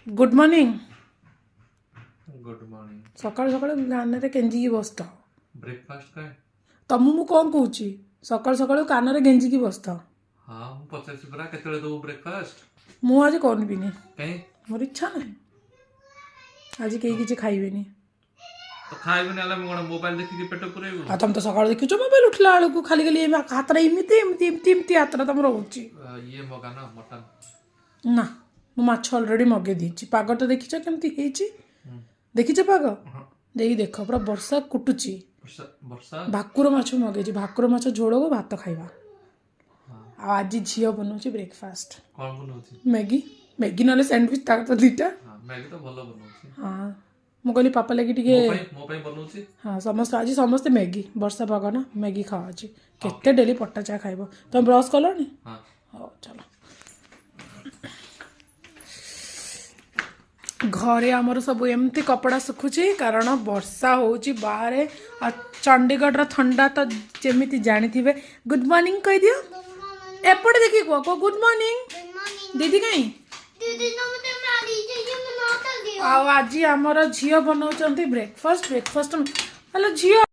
Good morning. Good morning. ସକାଳୁ ସକାଳୁ କାନରେ ଗେଞ୍ଜିକି ବସିଥାଅ। ବ୍ରେକଫାଷ୍ଟ କାଇଁ? ତମକୁ ମୁଁ କ'ଣ କହୁଛି, ସକାଳୁ ସକାଳୁ କାନରେ ଗେଞ୍ଜିକି ବସିଥାଅ। ହଁ, ମୁଁ ପଚାରିଛି ପରା, କେତେବେଳେ ଦବୁ ବ୍ରେକଫାଷ୍ଟ? ମୁଁ ଆଜି କରିବିନି। କାଇଁ? ମୋର ଇଚ୍ଛା ନାହିଁ। ଆଜି କେହି କିଛି ଖାଇବେନି। ତ ଖାଇବୁନି ହେଲେ ମୁଁ କ'ଣ ମୋବାଇଲ ଦେଖିକି ପେଟ ପୁରେଇବୁ? ଆଉ ତମେ ତ ସକାଳୁ ଦେଖିଛ, ମୋବାଇଲ ଉଠିଲା ବେଳକୁ ଖାଲି ଖାଲି ଏମିତି ହାତଟା ଏମିତି ଏମିତି ଏମିତି ଏମିତି ହାତଟା ତମର ରହୁଛି। ଇଏ ମଗା ନା ମଟନ। ନା, ମୁଁ ମାଛ ଅଲରେଡ଼ି ମଗେଇ ଦେଇଛି। ପାଗଟା ଦେଖିଛ କେମିତି ହେଇଛି? ଦେଖିଛ ପାଗ? ଦେଇକି ଦେଖ, ପୁରା ବର୍ଷା କୁଟୁଛି। ବର୍ଷା, ବର୍ଷା। ଭାକୁର ମାଛ ମଗେଇଛି, ଭାକୁର ମାଛ ଝୋଳକୁ ଭାତ ଖାଇବା। ଆଉ ଆଜି ଝିଅ ବନଉଛି ବ୍ରେକଫାଷ୍ଟ। କ'ଣ ବନଉଛି? ମ୍ୟାଗି, ମ୍ୟାଗି ନହେଲେ ସ୍ୟାଣ୍ଡୱିଚ୍, ତାର ତ ଦୁଇଟା। ହଁ, ମ୍ୟାଗି ତ ଭଲ ବନଉଛି। ହଁ, ମୁଁ କହିଲି ପାପା ଲାଗି ଟିକେ। ମୋ ପାଇଁ ବନଉଛି। ହଁ, ସମସ୍ତେ ଆଜି ସମସ୍ତେ ମ୍ୟାଗି। ବର୍ଷା ପାଗ ନା, ମ୍ୟାଗି ଖାଅ ଆଜି। କେତେ ଡେଲି ପଟା ଚା ଖାଇବ? ତମେ ବ୍ରସ୍ କଲଣି? ହଁ। ହଉ ଚାଲ। ଘରେ ଆମର ସବୁ ଏମିତି କପଡ଼ା ଶୁଖୁଛି, କାରଣ ବର୍ଷା ହେଉଛି ବାହାରେ। ଆଉ ଚଣ୍ଡିଗଡ଼ର ଥଣ୍ଡା ତ ଯେମିତି ଜାଣିଥିବେ। ଗୁଡ୍ ମର୍ଣ୍ଣିଂ କହିଦିଅ। ଏପଟେ ଦେଖିକି କୁହ, କୁହ ଗୁଡ୍ ମର୍ଣ୍ଣିଂ। ଦିଦି କାଇଁ? ଆଉ ଆଜି ଆମର ଝିଅ ବନଉଛନ୍ତି ବ୍ରେକଫାଷ୍ଟ। ବ୍ରେକଫାଷ୍ଟ ହେଲେ ଝିଅ।